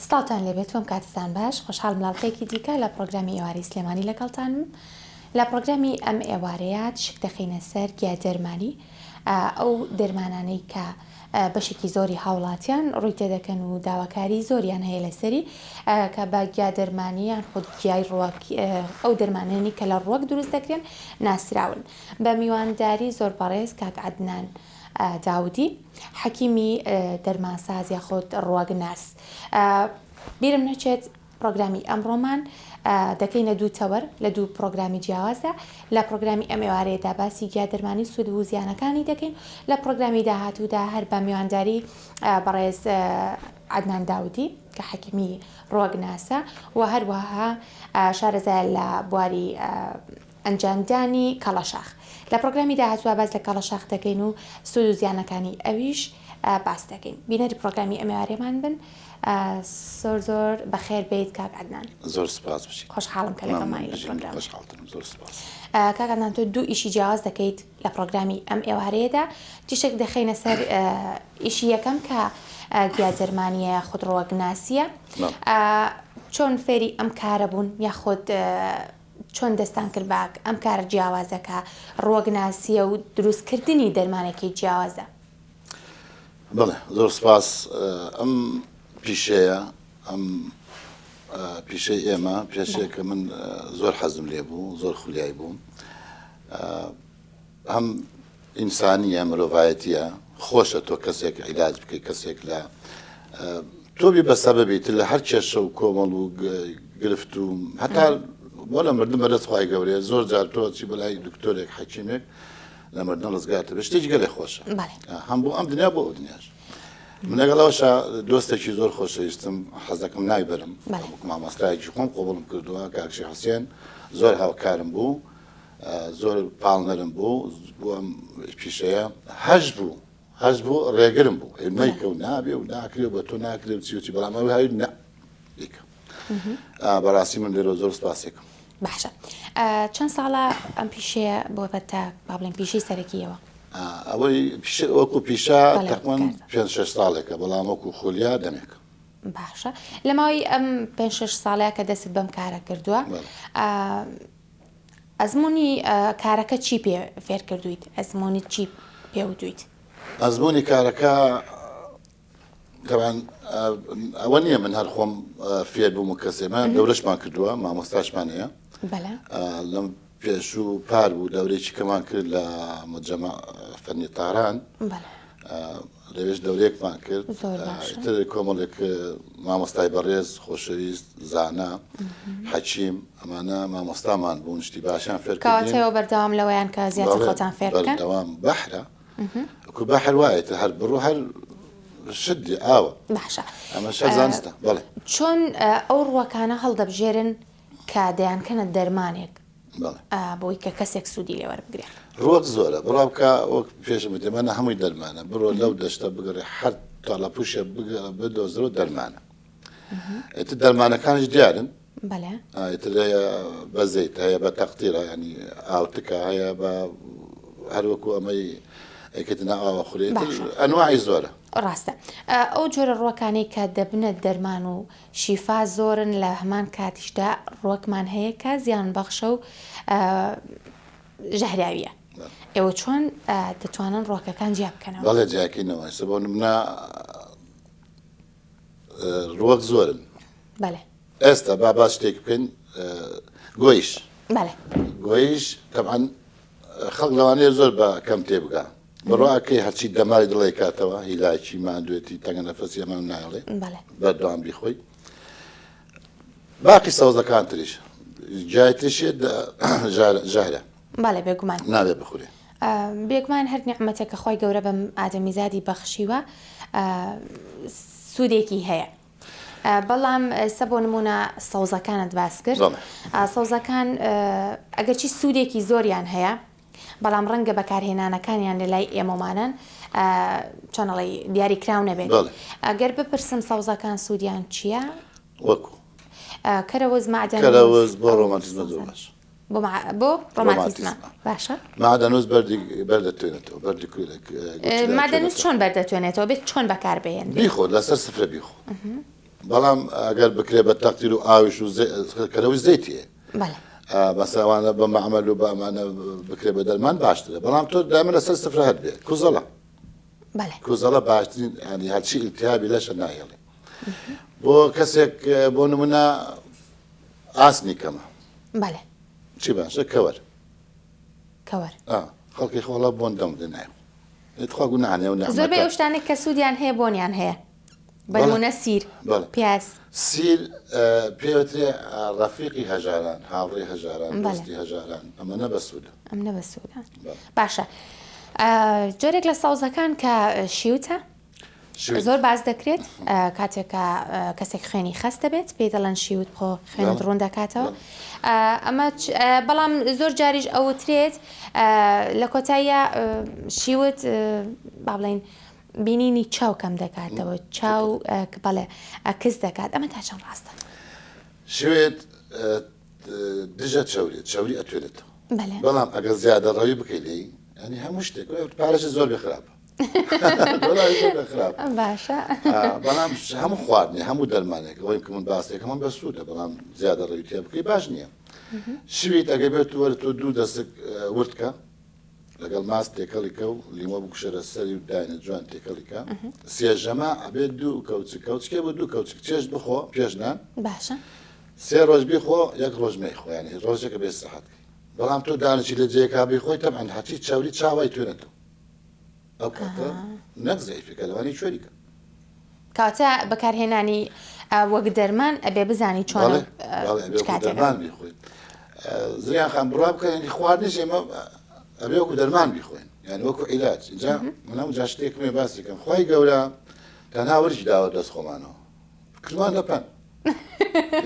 سڵاوتان لێبێت و ئەم کاتەتان باش خۆشحاڵم لە ئەڵقەیەکی دیکە لە پڕۆگرامی ئێوارەی سلێمانی لەگەڵتانم لە پڕۆگرامی ئەم ئێوارەیە تیشک دەخەینە سەر گیا دەرمانی ئەو دەرمانانەی کە بەشێکی زۆری هاوڵاتیان ڕووی تێدەکەن و داواکاری زۆریان هەیە لەسەری کە بە گیا دەرمانی یان خود گیای ڕوەک ئەو دەرمانانی کە لە ڕوەک دروست دەکرێن ناسراون بە میوانداری زۆر بەڕێز کاک عەدنان داودی حەکیمی دەرمانساز یاخود ڕوەگناس. بیرم نەچێت پڕۆگرامی ئەمڕۆمان دەکەینە دوو تەوەر لە دوو پڕۆگرامی جیاوازدا لە پڕۆگرامی ئەم ئێوارەیەدا باسی گیا دەرمانی سوود و زیانەکانی دەکەین لە پڕۆگرامی داهاتوودا هەر بە میوانداری بەڕێز عەدنان داودی کە حەکیمی ڕوەگناسە و هەروەها شارەزایە لە بواری ئەنجامدانی کەڵەشاخ. لە پڕۆگرامی داهاتووا باس لە کەڵەشاخ دەکەین و سوود و زیانەکانی ئەویش باس دەکەین. بینەری پڕۆگرامی ئەم ئێوارەیەمان بن. زۆر زۆر بەخێر بێیت کاک عەدنان. زۆر سپاس بژی. خۆشحاڵم کە لەگەڵمانی لە پڕۆگرام. خۆشحاڵترم زۆر سپاس. کاک عەدنان تۆ دوو ئیشی جیاواز دەکەیت لە پڕۆگرامی ئەم ئێوارەیەدا. تیشک دەخەینە سەر ئیشی یەکەم کە گیا دەرمانییە یاخود ڕوەکناسییە. چۆن فێری ئەم کارە بوون یاخود چۆن دەستان کرد بە ئەم کارە جیاوازە کە ڕوەکناسییە و دروستکردنی دەرمانێکی جیاوازە؟ بەڵێ زۆر سپاس ئەم پیشەیە ئەم پیشەی ئێمە پێشێکە من زۆر حەزم لێ بوو زۆر خولیای بووم هەم ئینسانیە مرۆڤایەتیە خۆشە تۆ کەسێک عیلاج بکەی کەسێک لە تۆ بی بە سەبەبی تر لە هەر کێشە و کۆمەڵ و گرفت و هەتا بۆ لە مردن بەدەست خوای گەورەیە زۆر جار تۆ چی بەلای دکتۆرێک حەکیمێک لە مردن ڕزگارت بێ شتێکی گەلێ خۆشە هەم بۆ ئەم دنیا بۆ ئەو دنیاش من لەگەڵەوەشا دۆستێکی زۆر خۆشەویستم حەزەکەم ناوی بەرم مامۆستایەکی خۆم قبوڵم کردووە کاک شێخ حوسێن زۆر هاوکارم بوو زۆر پاڵنەرم بوو بۆ ئەم پیشەیە هەش بوو هەش بوو ڕێگرم بوو ئەی مەیکە و نابێ و ناکرێ و بە تۆ ناکرێ و چی و چی بەڵام ئەو هاوی نا بیکە بەڕاستی من لێرە زۆر سپاسێکم باشە چەند ساڵە ئەم پیشەیە بۆ بە تا با بڵێن پیشەی سەرەکیەوە ئەوەی وەکو پیشە تەقوەن پێ شش ساڵێکە بەڵام وەکو خولیا دەمێکە باشە لە ماوەی ئەم پێ شش ساڵەیە کە دەست بەم کارە کردووە ئەزموونی کارەکە چی پێ فێر کردوویت؟ ئەزموونت چی پێ وتوویت؟ ئەزموونی کارەکە تەبعەن ئەوە نییە من هەر خۆم فێر بووم و کەسێ من دەورەشمان کردووە مامۆستاشمان هەیە لەم پێشوو پار بوو دەورێکی کەمان کرد لە مجەمە فەنی تاران لەوێش دەورەیەکمان کرد ئیتر کۆمەڵێک مامۆستای بەڕێز خۆشەویست زانا حەکیم ئەمانە مامۆستامان بوون شتی باشیان فێر کەواتەوە بەردەوام لەوەیان کە زیاتر خۆتان فێر بکەن بەردەوام بەحرە کو بەحر وایە هەر بڕۆ هەر شدی ئاوە باشە ئەمە شەر زانستە بەڵێ چۆن ئەو ڕوەکانە هەڵدەبژێرن کە دەیانکەنە دەرمانێک بۆی کە کەسێک سوودی لێ وەربگرێ. ڕوەک زۆرە بڕوا بکە وەک پێشم وتی ئەمانە هەمووی دەرمانە بڕۆ لەو دەشتە بگەڕێ هەر تاڵەپوشێ بدۆزرەوە دەرمانە ئیتر دەرمانەکانیش دیارن بەلێ ئیتر هەیە بە زەیت هەیە بە تەقتیرە ینی ئاوتکە هەیە بە هەروەکو ئەمەی ئەیکەتە ناو ئاوە خورێت ئەنواعی زۆرە ڕاستە ئەو جۆرە ڕوەکانەی کە دەبنە دەرمان و شیفا زۆرن لە هەمان کاتیشدا ڕوەکمان هەیە کە زیان بەخشە و ژەهراویە ئێوە چۆن دەتوانن ڕوەکەکان جیا بکەنەوە؟ بەڵێ جیاکەینەوە ئێستا بۆ نمونە ڕوەک زۆرن بەڵێ ئێستا با باس شتێک بکەین گۆیش بەڵێ گۆیش تەبعەن خەڵک لەوانەیە زۆر بە کەم تێبگا بڕوا ئەکەی هەرچی دەماری دڵ ئەیکاتەوە هیلاکی ماندوێتی تەنگە نەفەسی ئەمانە نایەڵێ بەردەوام بیخۆی باقی سەوزەکان تریش جای تریشێ ژەهرە بەڵێ بێگومان نابێ بخورێ بێگومان هەر نیعمەتێک کە خوای گەورە بەم ئادەمیزادی بەخشیوە سوودێکی هەیە بەڵام ئێستا بۆ نمونە سەوزەکانت باس کرد سەوزەکان ئەگەرچی سوودێکی زۆریان هەیە بەڵام ڕەنگە بەکارهێنانەکانیان لە لای ئێمەمانان چۆنەڵی دیاری کراو نەبێت ئەگەر بپرسم سەوزەکان سوودیان چییە؟ وەکو کەرەوز معدەن کەرەوز بۆ ڕۆماتیزمە زۆر باش بۆ بۆ ڕۆماتیزمە باشە مادەنووس بەردی بەردەتوێنێتەوە بەردی مادەنووس چۆن بەردەتوێنێتەوە بێت چۆن بەکاربهێنرێت بیخۆ لەسەر سفرە بیخۆ. بەڵام ئەگەر بکرێ بە تەقتیر و ئاویش و کەرەوەی زەیتی هەیە. بەڵێ. مەسەلەن ئەوانە بە مەعمەل و بە ئەمانە بکرێ بە دەرمان باشترە بەڵام تۆ دایمە لەسەر سفرە هەت بێ کوزەڵە. بەڵێ. کوزەڵە باشترین یانی هەرچی ئیلتیهابی لەشە ناهێڵێ. بۆ کەسێک بۆ نمونە ئاسنی کەمە. بەڵێ. چی باشە کەوەر. کەوەر. ئا خەڵکی خۆڵە بۆن دەم دێ نایخۆ. ئێ تخوا گوناح نیە ئەو نعمەتە. زۆربەی ئەو شتانەی کە سوودیان هەیە بۆنیان هەیە. بە نموونە سیر، پیاز. سیر پێی وترێ ڕەفیقی هەژاران، هاوڕێی هەژاران، دۆستی هەژاران، ئەمەنە بەسوودە. ئەمنە بەسوودە. باشە جۆرێک لە سەوزەکان کە شیوتە زۆر باس دەکرێت کاتێک کە کەسێک خوێنی خەست دەبێت پێی دەڵێن شیوت بخۆ خوێنت ڕوون دەکاتەوە ئەمە بەڵام زۆر جاریش ئەوترێت لە کۆتاییە شیوت با بڵین بینینی چاو کەم دەکاتەوە چاو بەڵێ کز دەکات ئەمە تا چەند ڕاستە؟ شوێت دژە چەوریە چەوری ئەتوێنێتەوە بەڵام ئەگەر زیادە ڕەوی بکەی لێی ینی هەموو شتێک پارەشی زۆر بێ خراپە باشە بەڵام هەموو خواردنی هەموو دەرمانێک ئەوەی کە من باسێکەمە بە سوودە بەڵام زیادە ڕەوی تێ بکەی باش نییە شویت ئەگەر بێت وەرە تۆ دوو دەسک وردکە لەگەڵ ماست تێکەڵی کە و لیمۆ بکوشەرە سەری و داینە جوان تێکەڵی کە سێژەمە ئەبێت دوو کەوچک کەوچکێ بۆ دوو کەوچک چێشت بخۆ پێش نان باشە سێ ڕۆژ بیخۆ یەک ڕۆژ مەیخۆ یانی ڕۆژێکە بێ سەحەت کەی بەڵام تۆ دانیشی لە جێیەکا بیخۆی تەبعەن هەرچی چەوری چاوای توێنێتەوە ئەو کاتە نەک زەعیفی کە لەوانەیە کوێری کە. کەواتە بەکارهێنانی وەک دەرمان ئەبێ بزانی چۆنە و چ کاتێکە. دەرمان بیخۆین زریان خان بڕوا بکە یعنی خواردنیش ئێمە ئەبێ وەکو دەرمان بیخۆین یعنی وەکو عیلاج اینجا من هەموو جار شتێکم هەیە باسی کەم خوای گەورە تەنها ورچ داوە دەست خۆمانەوە کردمان دەپەن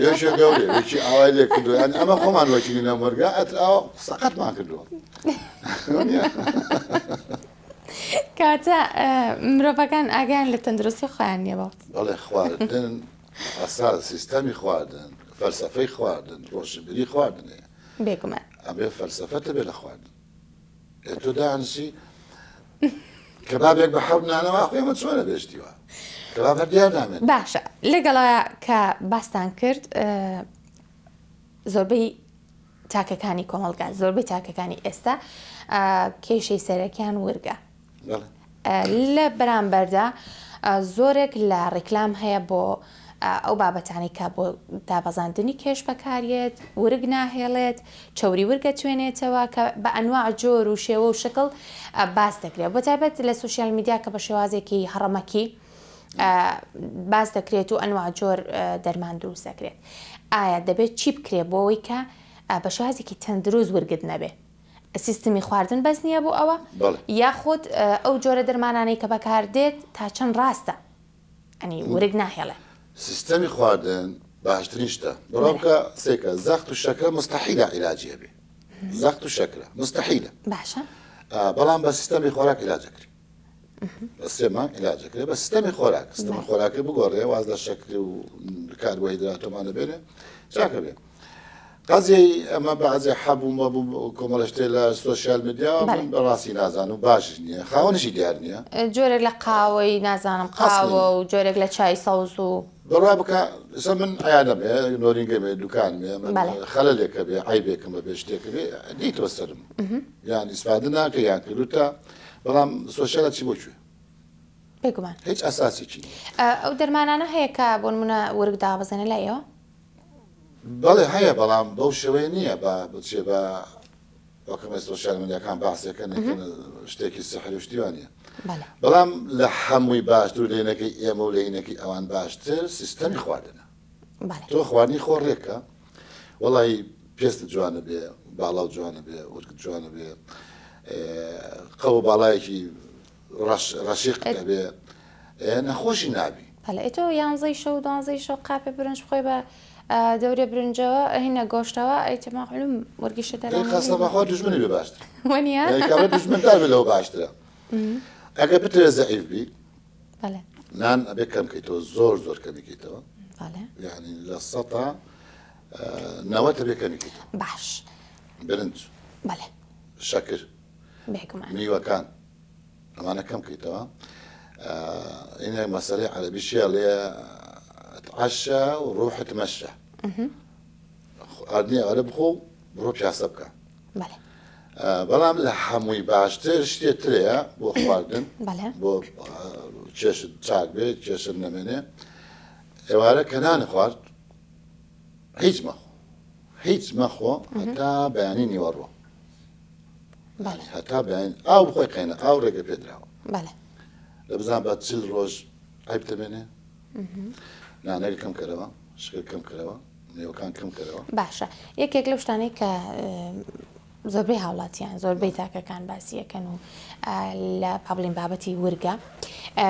یەکێ گەورێ یەکی ئاوای لێ کردووە یعنی ئەمە خۆمان وەکیلی لەم وەرگا ئەتر ئاوا سەقەتمان کردووە کەواتە مرۆڤەکان ئاگایان لە تەندروستی خۆیان نییە بەڵێ. بەڵێ خواردن ئەساس سیستەمی خواردن فەلسەفەی خواردن ڕۆشنبیری خواردن هەیە. بێگومان. ئەبێ فەلسەفەت هەبێ لە خواردن. ئێ تۆ دانیشی کەبابێک بە حەوت نانەوە ئاخۆ ئێمە چۆنە بێ شتی وا کەباب هەر دیار نامێنێ. باشە لەگەڵا کە باستان کرد زۆربەی تاکەکانی کۆمەڵگا زۆربەی تاکەکانی ئێستا کێشەی سەرەکیان ورگە لە بەرامبەردا زۆرێک لە ڕیکلام هەیە بۆ ئەو بابەتانی کە بۆ دابەزاندنی کێش بەکاریێت ورگ ناهێڵێت چەوری ورگە توێنێتەوە کە بە ئەنواع جۆر و شێوە و شکڵ باس دەکرێت بە تایبەت لە سوسیال میدیا کە بە شێوازێکی هەڕەمەکی باس دەکرێت و ئەنوا جۆر دەرمان دروست دەکرێت ئایا دەبێت چی بکرێت بۆ ئەوەی کە بە شێوازێکی تەندروست ورگت نەبێ سیستمی خواردن بەس نییە بۆ ئەوە یاخود ئەو جۆرە دەرمانانەی کە بەکاردێت تا چەند ڕاستە ئەنی ورگ ناهێڵێ سیستەمی خواردن باشترین شتە بڕوا بکە سێکە زەخت و شەکرە مستحیلە عیلاجی هەبێ زەخت و شەکرە مستحیلە باشە بەڵام بە سیستەمی خۆراک عیلاج ئەکرێ بە سێ مانگ عیلاج ئەکرێ بە سیستەمی خۆراک سیستەمی خۆراکە بگۆڕێ واز لە شەکر و کاربۆهیدراتۆمانە بێنێ چاکە بێ قەزیەی ئەمە بەعزێ حەب و مەب و کۆمەڵە شتێ لە سۆشیال میدیا من بەڕاستی نازانم و باشیش نییە خاوەنیشی دیار نییە. جۆرێک لە قاوەی نازانم قاوە و جۆرێک لە چای سەوز و. بڕوا بکە ئێستا من عیادەم هەیە نۆرینگەم هەیە دوکانم هەیە من خەلەلێک هەبێ عەیبێکم هەبێ شتێک هەبێ دێیتەوە سەرم یان ئیسفادە ناکەی یان کردوتە بەڵام سۆشیالە چی بۆ کوێ؟ بێگومان هیچ ئەساسێکی نییە. ئەو دەرمانانە هەیە کە بۆ نمونە ورگ دابەزێنێ لای ئێوە؟ بەڵێ هەیە بەڵام بەو شێوەیە نییە بە بچێ بە وەکەمە سۆشیال میدیاکان باسێکە شتێکی سحر و شتی وا نییە بەڵام لە هەمووی باشتر و لێنەکەی ئێمە و لێنەکەی ئەوان باشتر سیستەمی خواردنە تۆ خواردنی خۆ ڕێکە وەڵی پێست جوانە بێ باڵاو جوانە بێ ورگ جوانە بێ قەو باڵایەکی ڕەشیق دەبێ نەخۆشی نابی. بەلێ ئەی تۆ یانزەی شەو دوانزەی شەو قاپێ برنج بخۆی بە دەورێ برنجەوە هینە گۆشتەوە ئەی تۆ مەعلوم وەرگیشە دەی دەرانەی خەستە بەخوا دوژمنی بێ باشترە وەنیە یانی کابرا دوژمندار بێ لەوە باشترە ئەگەر بتەوێ زەعیف بی بەلێ نان ئەبێ کەم کەیتەوە زۆر زۆر کەمی کەیتەوە بەلێ یعنی لە سەتا نەوەت ئەبێ کەمی کەیتەوە باش برنج بەلێ شەکر بێگومان میوەکان ئەمانە کەم کەیتەوە ئینە مەسەلەی عەرەبی شێ ئەڵێ. تعشى وروح تمشى. خواردنی ئێوارە بخۆ و بڕۆ پیاسە بکە. بەڵام لە هەمووی باشتر شتێ ترەیە بۆ خواردن بۆ کێشت چاک بێ کێشت نەمێنێ ئێوارە کە نان خوارد هیچ مەخۆ هیچ مەخۆ هەتا بەیانی نیوەڕۆ هەتا بەیانی ئاو بخۆی قەینە ئاو ڕێگە پێدراوە لە بزان بە چل ڕۆژ عیب دەمێنێ نانەکە کەم کەرەوە شکر کەم کەرەوە مێوەکان کەم کەرەوە. باشە یەکێک لەو شتانەی کە زۆربەی هاوڵاتیان زۆربەی تاکەکان باسی یەکەن و لە پابلین بابەتی ورگە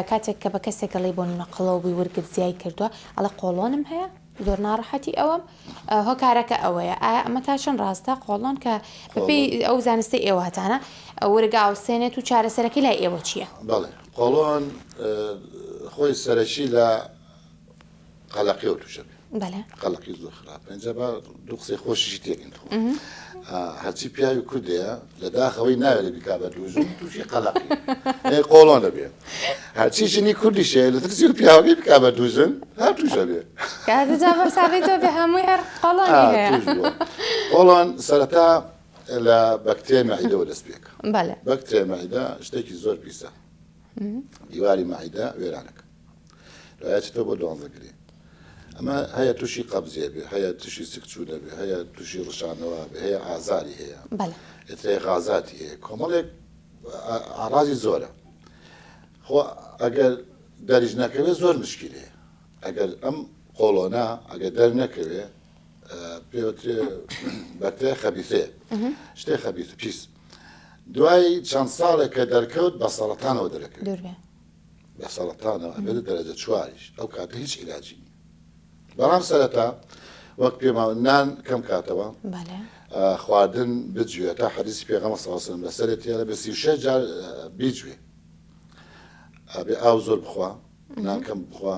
کاتێک کە بە کەسێک گەڵی بۆ نمونە قەڵەو بووی ورگت زیای کردووە ئەڵێ قۆڵۆنم هەیە زۆر ناڕەحەتی ئەوەم هۆکارەکە ئەوەیە ئایا ئەمە تا چەند ڕاستە قۆڵۆن کە بەپێی ئەو زانستەی ئێوە هەتانە ورگە ئاوسێنێت و چارەسەرەکەی لای ئێوە چییە؟ بەڵێ قۆڵۆن خۆی سەرەکی لە قەلەقیەوە تووشە بێ بەلێ. قەلەقی زۆر خراپە ئینجا با دوو قسەی خۆشیشی تێکەین خۆ هەرچی پیاوی کوردەیە لە داخەوەی ناوێرێ بیکا بە دوو ژن تووشی قەلەقی ئێ قۆڵۆن دەبێ هەرچی ژنی کوردیش هەیە لە ترسی پیاوەکەی بکا بە دوو ژن هەر تووشە بێ کاتە جا بەرساغی تۆ بێ هەمووی هەر قۆڵۆنی هەیە تووش بووە قۆڵۆن سەرەتا لە بەکتریای مەعیدەوە دەست پێکە بەلێ بەکتریای مەعیدە شتێکی زۆر پیسە دیواری مەعیدە وێرانەکە دوای ئەچێتەوە بۆ دوانزە گرێ ئەمە هەیە تووشی قەبزیە بێ هەیە تووشی سکچوونە بێ هەیە تووشی ڕشانەوە بێ هەیە ئازاری هەیە ئێترێ غازاتی هەیە کۆمەڵێک ئاڕازی زۆرە خۆ ئەگەر دەریش نەکەوێت زۆر مشکلەیە ئەگەر ئەم قۆڵۆنە ئەگەر دەر نەکەوێ پێوترێ بەکتریای خەبیثەیە شتێ خەبیث پیس دوای چەند ساڵێک کە دەرکەوت بە سەڵەتانەوە دەرەکەوێت بە سەڵەتانەوە ئەبێتە دەرەجە چواریش ئەو کاتە هیچ عیلاجی نییە بەڵام سەرەتا وەک پێما نان کەم کاتەوە خواردن بجوێ تا حەدیسی پێغەمبەر صلی الله علیه و سلم لەسەرێتی ئەڵێ بە 36 جار بیجوێ ئەبێ ئاو زۆر بخوا نان کەم بخوا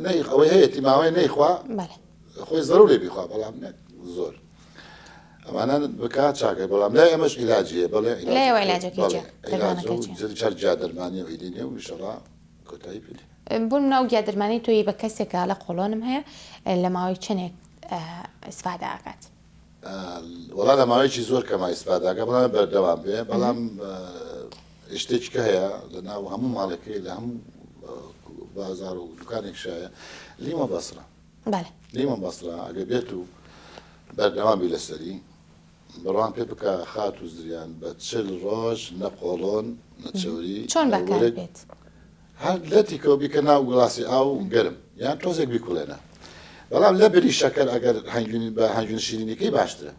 نەی ئەوەی هەیەتی ماوەی نەیخوا خۆی زەرورێ بیخوا بەڵام نەک زۆر ئەمانە بکا چاکە بەڵام لای ئەمەش عیلاجی هەیە بەڵێ لای ئێوە عیلاجەکەی چیە؟ دەرمانەکەی چیە؟ چەند گیا دەرمانی و ئیدی نیە و ئیشەڵا کۆتایی پێ دێ. بۆ نمونە ئەو گیا دەرمانەی تۆی بە کەسێک ئەڵێ قۆڵۆنم هەیە لە ماوەی چەنێک ئیسفادە ئەکات؟ وەڵا لە ماوەیەکی زۆر کەما ئیسفادە ئەکات بەڵام بەردەوام بێ بەڵام شتێکی کە هەیە لە ناو هەموو ماڵێکی لە هەموو بازار و دوکانێک شایە لیمە بەسرە بەلێ. لیمە بەسرە ئەگەر بێت و بەردەوام بی لەسەری بڕوام پێ بکە خاتوو زریان بە 40 ڕۆژ نە قۆڵۆن نە چەوری چۆن بەکار بێت؟ هەر لەتیکەوە بیکە ناو گڵاسی ئاو گەرم یان تۆزێک بیکوڵێنە بەڵام لە بری شەکەر ئەگەر هەنگوین بە هەنگوین شیرینیکەی باشترە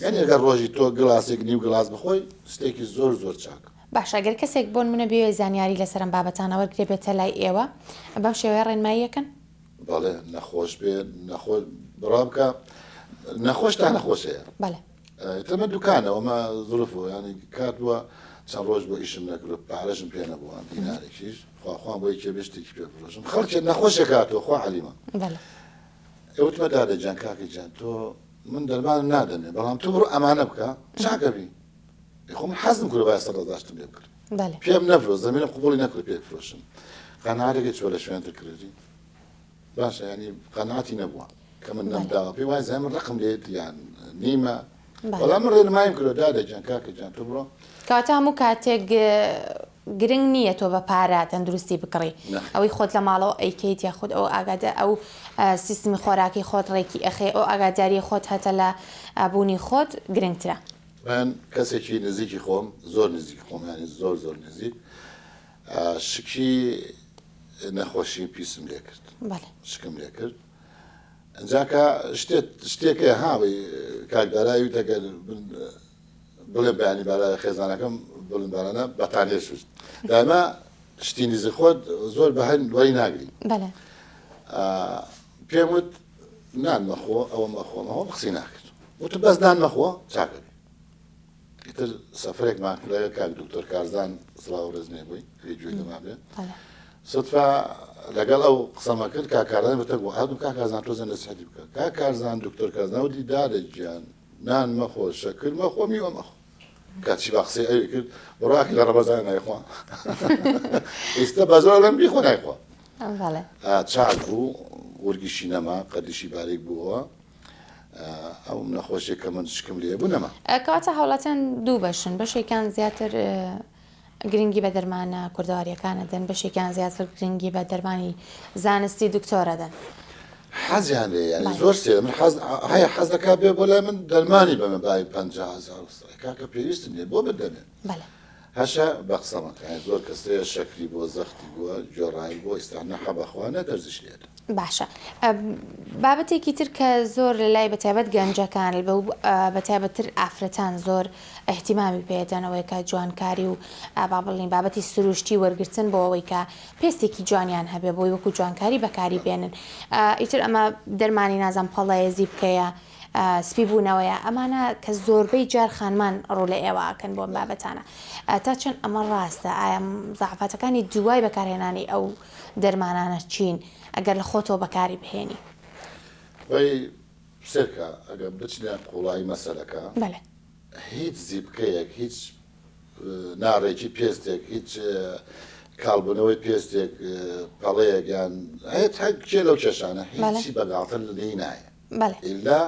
یعنی ئەگەر ڕۆژی تۆ گڵاسێک نیو گڵاس بخۆی شتێکی زۆر زۆر چاکە. باشە گەر کەسێک بۆنمونە بیەوێ زانیاری لەسەر ئەم بابەتانە وەرگرێ بێتە لای ئێوە بەم شێوەیە ڕێنماییەکەن؟ بەڵێ نەخۆش بێ نەخۆش بڕا بکە نەخۆش تا نەخۆش هەیە بەڵێ ئیتر من دوکانەوە مە زروف بوو ینی کات بووە چەند ڕۆژ بۆ ئیشم نەکرد پارەشم پێ نەبووە دینارێکیش خوا خوام بۆ یەکێ بێ شتێکی پێ بفرۆشم خەڵکێ نەخۆشێک هاتووە خوا عەلیمە بەڵێ ئێ وتمە دادە گیان کاکە گیان تۆ من دەرمانم نادەمێ بەڵام تۆ بڕۆ ئەمانە بکە چاکەبی خۆ من حەزم کرد باە سەرەداشتم لێ بکرد پێم نەفرۆ زمینم قوبڵی نەکرد پێ فرۆشم قەناعەتێکی چوە لە شوێن تر کردی باشە ینی قەناعەتی نەبووە کە من نەمداوە پێی وای زای من ڕقم لێت یان نیمە بەڵام من ڕێنمایم کرد دادە گیان کاکە گیان تۆ بڕۆ کەواتە هەموو کاتێک گرنگ نییە تۆ بە پارە تەندروستی بکڕی ئەوەی خۆت لە ماڵەوە ئەیکەیت یاخود ئەو ئاگادە ئەو سیستمی خۆراکی خۆت ڕێکی ئەخەی ئەو ئاگاداریە خۆت هەتە لە بوونی خۆت گرنگترە. من کەسێکی نزیکی خۆم زۆر نزیکی خۆم یانی زۆر زۆر نزیک شکی نەخۆشی پیسم لێ کرد شکم لێ کرد جاکە شتێک شتێکە هاوی کاکدارایی دەگەر بڵێم بەیانی بارا خێزانەکەم بڵێم بارانە بەتانیە شوشت دایما شتی نزیک خۆت زۆر بە هەند وەری ناگری بەلێ پێم وت نان مەخۆ ئەوە مەخۆ مەخۆ قسەی ناکرد وتم بەس نان مەخۆ چاکە ئیتر سەفرێکمان کرد لەگەڵ کاک دکتۆر کارزان سڵاو ڕێزمێ بووی گوێی لەمان بێ سوتفە لەگەڵ ئەو قسەمە کرد کاک کارزان بتە بوو هاتم کاک کارزان تۆزێ نەسیحەتی بکە کاک کارزان دکتۆر کارزان وتی دادە گیان نان مەخۆ شەکر مەخۆ میوە مەخۆ کاچی با قسەی ئەوی کرد بڕاکی لە ڕەمەزان نایخوا ئێستا بە زۆر ئەڵێم بیخۆ نایخوا. بەڵێ. چاک بوو ورگیشی نەما قەدیشی باریک بووەوە ئەو نەخۆشیە کە من شکم لێ بوو نەما. کەواتە هاوڵاتیان دوو بەشن بەشێکیان زیاتر گرنگی بە دەرمانە کوردەواریەکان ئەدەن بەشێکیان زیاتر گرنگی بە دەرمانی زانستی دکتۆر ئەدەن. حەزیان لێ یانی زۆر سێرە من حەز هەیە حەز دەکا بێ بۆ لای من دەرمانی بەمە بای 50 هەزار کاکە پێویستم نیە بۆ بدەمێ بەڵێ. هەشە بە قسە مەکە یانی زۆر کەس هەیە شەکری بووە زەختی بووە گوێڕایی بووە ئیستا نە حەبە خوا نە دەرزیش لێدە. باشە بابەتێکی تر کە زۆر لە لای بەتایبەت گەنجەکان بەتایبەتتر ئافرەتان زۆر ئیهتیمامی پێدەن ئەوەیە کە جوانکاری و با بڵێین بابەتی سروشتی وەرگرتن بۆ ئەوەی کە پێستێکی جوانیان هەبێ بۆی وەکو جوانکاری بەکاری بێنن ئیتر ئەمە دەرمانی نازم پەڵەیە زیپکەیە سپی بوونەوەیە ئەمانە کە زۆربەی جار خانمان ڕوو لە ئێوە ئەکەن بۆ ئەم بابەتانە تا چەند ئەمە ڕاستە ئایا زەعفاتەکانی دوای بەکارهێنانی ئەو دەرمانانە چین ئەگەر لە خۆتەوە بەکاری بهێنی؟ وەی سێرکە ئەگەر بچنە قوڵایی مەسەلەکە بەلێ. هیچ زیپکەیەک هیچ ناڕێکی پێستێک هیچ کاڵبوونەوەی پێستێک پەڵەیەک یان هەیە هەر کێ لەو کێشانە هیچی بە گاڵتە لێی نایە بەڵێ ئیلا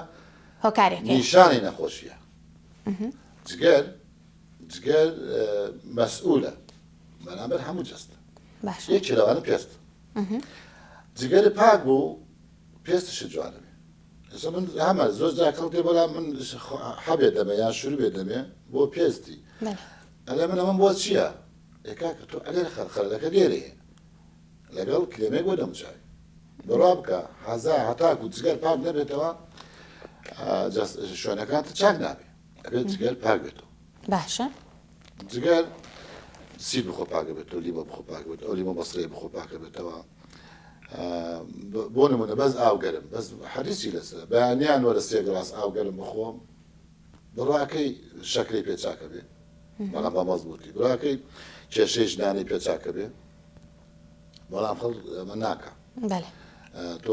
هۆکارێک هەیە. نیشانی نەخۆشیە جگەر جگەر مەسئولە بەرامبەر هەموو جەستە باشە یەکێ لەوانە پێست جگەر پاک بوو پێستشت جوانە بێ ئێستا من هەمە زۆر جار خەڵک دێ بەڵام من حەبێ دەمێ یان شروبێ دەمێ بۆ پێستی ئەلێ من ئەمەم بۆ چییە؟ ئێ کاکە تۆ ئەلێ خەلەکە لێرەیە لەگەڵ کرێمێک بۆ دەموچاوی بڕوا بکە هەزا هەتاکو جگەر پاک نەبێتەوە شوێنەکانت چاک نابێ ئەبێت جگەر پاک بێتەوە باشە جگەر سیر بخۆ پاکە بێتەوە لیمۆ بخۆ پاک بێت ئەو لیمۆ بەسرەیە بخۆ پاکە بێتەوە بۆ نمونە بەس ئاو گەرم بەس حەدیسی لەسەر بەیانیان وەرە سێ گڵاس ئاو گەرم بخۆم بڕاکەی شەکرەی پێ چاکە بێ بەڵام بە مەزبووتی براکەی کێشەی ژنانی پێ چاکە بێ بەڵام خەڵ ئەمە ناکە تۆ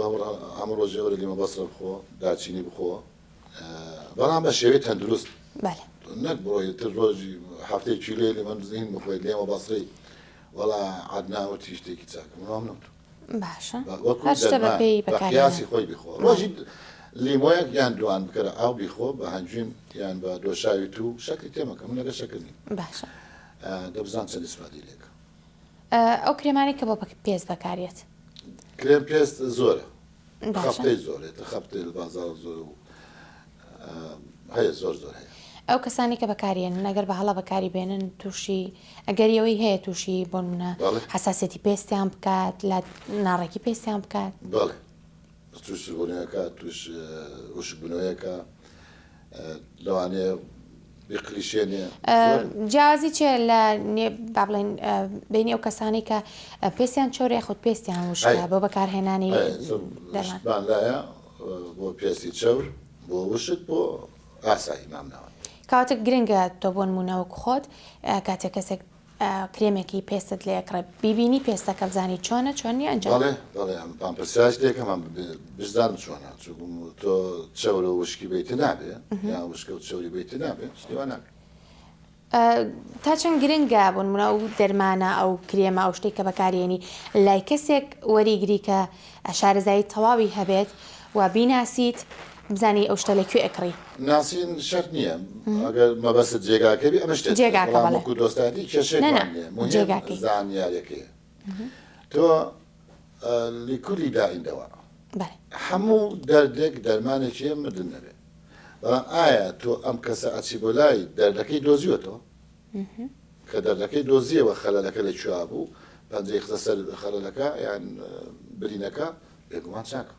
هەموو ڕۆژێ وەرە لیمە بەسرە بخۆ دارچینی بخۆ بەڵام بە شێوەی تەندروست نەک بڕۆی تر ڕۆژی هەفتەی کیلۆی لیمە زین بخۆیت لێمە بەسرەی وەڵا عەدنان وتی شتێکی چاکە من وام نەوتووە. باشە وەکو هەر شتە دەرمان بەپێی بە بەکارهێنان. قیاسی خۆی بیخۆ ڕۆژی لیمۆیەک یان دوان بکەرە ئاو بیخۆ بە هەنجوین یان بە دۆشاوی توو شەکری تێمەکە من لەگەڵ شەکر نیم باشە دە بزان چەند ئیسفادەی لێکە. ئەو کرێمانەی کە بۆ پێست بەکاریەت. کرێم پێست زۆرە باشە. خەفتەی زۆر هەیە خەفتەی لە بازاڕ زۆر و هەیە زۆر زۆر هەیە. ئەو کەسانەی کە بەکاریێنن ئەگەر بە هەڵە بەکاری بێنن تووشی ئەگەری ئەوەی هەیە تووشی بۆ نمونە بەڵێ. حەساسیەتی پێستیان بکات لە ناڕێکی پێستیان بکات؟ بەڵێ تووش سوربوونەوەکە تووش وشکبوونەوەیەکە لەوانەیە بیقلیشێنێ زۆر. جیاوازی چیە لە نێ با بڵێین بینی ئەو کەسانەی کە پێستیان چەورە یاخود پێستیان وشکە هەیە بۆ بەکارهێنانی هەیە زۆر دەرمان؟ شتمان لایە بۆ پێستی چەور بۆ وشک بۆ ئاسایی مامناوەند. کەواتە گرنگە تۆ بۆ نموونە وەک خۆت کاتێک کەسێک کرێمێکی پێستت لێ ئەکڕێ بیبینی پێستەکە بزانی چۆنە چۆن نیە ئەنجا. بەڵێ بەڵێ ئەم پام پرسیارش لێکەم ئەم بشزانم چۆنە چونکم تۆ چەورە و وشکی بیت نابێ یان وشکە و چەوری بیت نابێ شتی وا نابێ. تا چەند گرنگە بۆ نمونە ئەو دەرمانە ئەو کرێمە ئەو شتێک کە بەکارێنی لای کەسێک وەریگری کە شارەزایی تەواوی هەبێت و بیناسیت بزانی ئەو شتە لە کوێ ئەکڕی. ناسین شەرت نییە ئەگەر مەبەستت جێگاکە بی ئەمە شتێک جێگاکە بەڵام بەڵێ وەکو دۆستایەتی نا نا کێشەیەکمان نییە مهم جێگاکەی. زانیاریەکەیە تۆ لکل داء دواء بەڵێ. هەموو دەردێک دەرمانێکی هەیە مردن نەبێ بەڵام ئایا تۆ ئەم کەسە ئەچی بۆ لای دەردەکەی دۆزیوەتەوە کە دەردەکەی دۆزیەوە خەلەلەکە لە کوێ بوو پەنجەی خستە سەر خەلەلەکە یان برینەکە بێگومان چاکە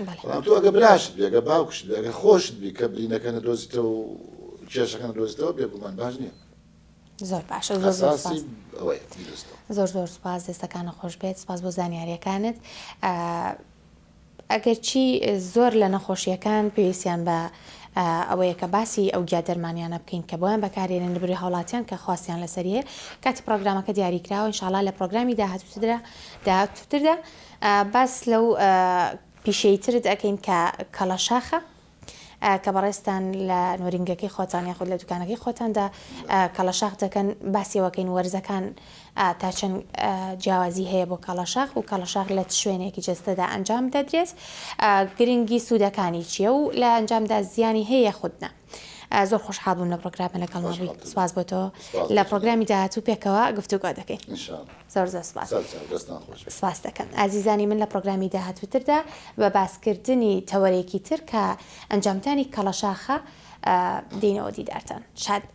بەڵام تۆ ئەگە براشت بێ ئەگە باوکشت بێ ئەگە خۆشت بی کە برینەکە نەدۆزیتەوە و کێشەکە نەدۆزیتەوە بێگومان باش نییە. زۆر باشە زۆر زۆر ئەساسی سپاس. ئەوەیە بیدۆزیتەوە. زۆر زۆر سپاس دەستەکانت خۆش بێت سپاس بۆ زانیاریەکانت ئەگەرچی زۆر لە نەخۆشیەکان پێویستیان بە ئەوەیە کە باسی ئەو گیا دەرمانیانە بکەین کە بۆیان بەکارێنن لەبری هاوڵاتیان کە خواستیان لەسەری هەیە کاتی پرۆگرامەکە دیاری کراوە ئینشاڵا لە پرۆگرامی داهاتووتردا داهاتووتردا باس لەو پیشەی ترت ئەکەین کە کەڵەشاخە. کە بەڕێزتان لە نۆرینگەکەی خۆتان یاخود لە دوکانەکەی خۆتاندا کەڵەشاخ دەکەن، باسی ئەوەکەین وەرزەکان تا چەند جیاوازی هەیە بۆ کەڵەشاخ و کەڵەشاخ لە چ شوێنێکی جەستەدا ئەنجام دەدرێت، گرنگی سوودەکانی چییە و لە ئەنجامدا زیانی هەیە یاخود نا. زۆر خۆشحاڵ بووم لە پرۆگرامە لەگەڵمان بووی. سپاس بۆ تۆ. لە پرۆگرامی داهاتوو پێکەوە گفتوگۆ دەکەین. زۆر زۆر سپاس. سپاس دەکەم. ئازیزانی من لە پرۆگرامی داهاتووتردا بە باسکردنی تەوەرێکی تر کە ئەنجامدانی کەڵەشاخە دێینەوە دیدارتان. شاد بن.